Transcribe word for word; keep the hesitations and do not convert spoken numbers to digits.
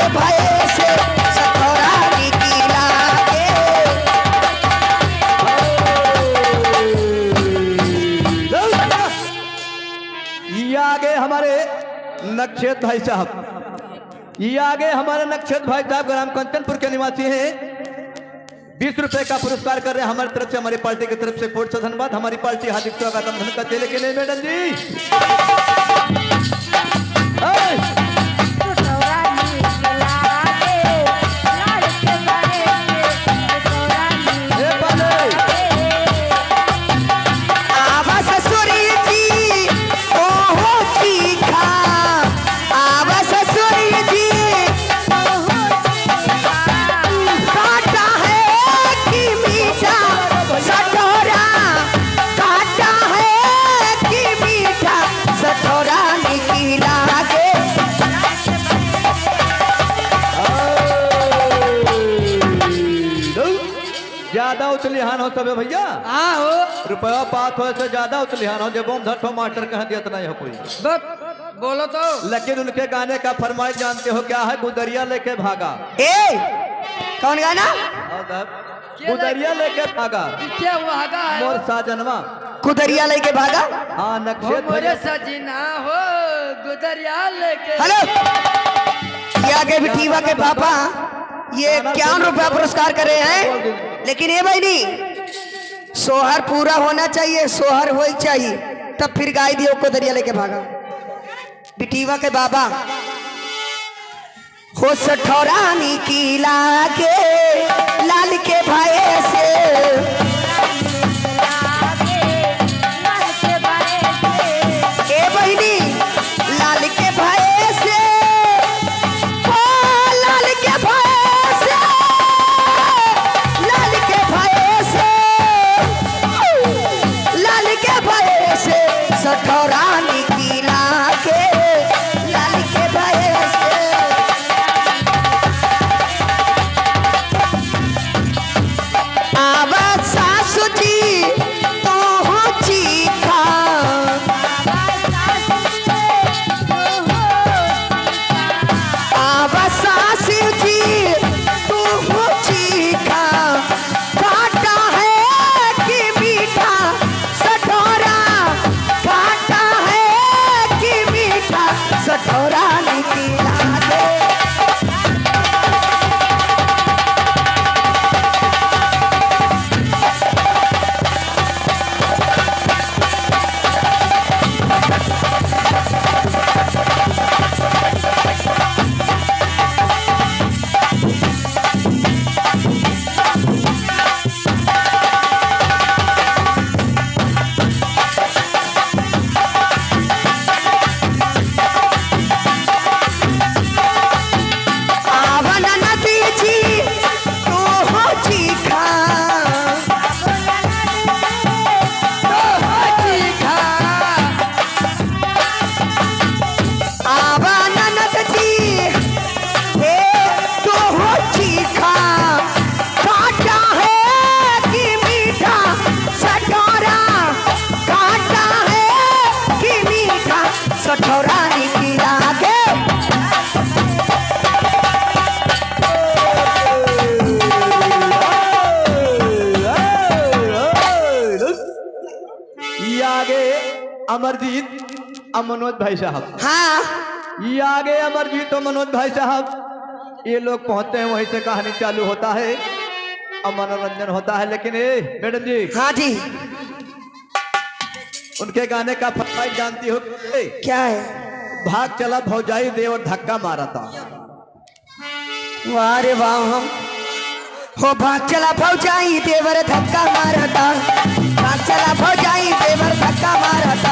भय से सखौरा निकिला के। ये आगे हमारे नक्षेत भाई साहब, ये आगे हमारे नक्षेत भाई साहब ग्राम कंचनपुर के निवासी हैं। बीस रुपए का पुरस्कार कर रहे हैं हमारी तरफ से, हमारी पार्टी की तरफ से कोट से धन्यवाद। हमारी पार्टी हार्दिक स्वागत हम धन करते हैं, लेकिन नहीं मैडम जी। ए! ए पाले! आवा ससुरी जी, ओहो चीखा। आवा ससुरी जी, काटा है कि मीठा सखौरा, काटा है कि मीठा सखौरा निकिला के। ज्यादा उतलिहान हो तबे भैया। हाँ हो। रुपया पात हो से ज्यादा उतलिहान हो, जब हम धरथो मास्टर कह दिया इतना ही हो कोई। बक, बोलो तो। लेकिन उनके गाने का फरमाइश जानते हो क्या है? गुदरिया लेके भागा। ए, कौन गाना? और साहब, के गुदरिया लेके भागा। के भागा है? मोर साजनवा। गुदरिया लेके भागा? हाँ, हो नक्षेत मोरे भैया। सजना हो, गुदरिया लेके। हेलो, ये आगे बिठीवा के पापा, ये इक्यावन रुपया पुरस्कार करे हैं, लेकिन ये भाई नहीं, सोहर पूरा होना चाहिए, सोहर होई चाहिए, तब फिर गाई दियो गुदरिया लेके भागा। बिटीवा के बाबा। हो सखौरा निकिला के लाल के भय से। ए बहिनी, लाल के भय से, ओ लाल के भय से, लाल के भय से, लाल के भय से, सखौरा निकिला के लाल के भय से। आवा सासु जी, तू हो चीखा। आवा सासु जी, तू हो चीखा। काटा है कि मीठा सखौरा, काटा है कि मीठा सखौरा निकिला दे। आवा ननद जी, तू हो चीखा। तू हो चीखा। आवा ननद जी, हे तू हो चीखा। काटा है कि मीठा सखौरा, काटा है कि मीठा सखौरा निकिला के। ये आगे अमरजीत और मनोज भाई साहब। हाँ। ये आगे अमरजीत और मनोज भाई साहब, ये लोग पहुंचते हैं, वहीं से कहानी चालू होता है और मनोरंजन होता है। लेकिन ए मैडम जी, हाँ जी। उनके गाने का फरमाइश जानती हो? क्या है? भाग चला भौजाई, देवर धक्का मारता। वाह रे वाह। हम हो भाग चला भौजाई, देवर धक्का मारता। भाग चला भौजाई, देवर धक्का मारता।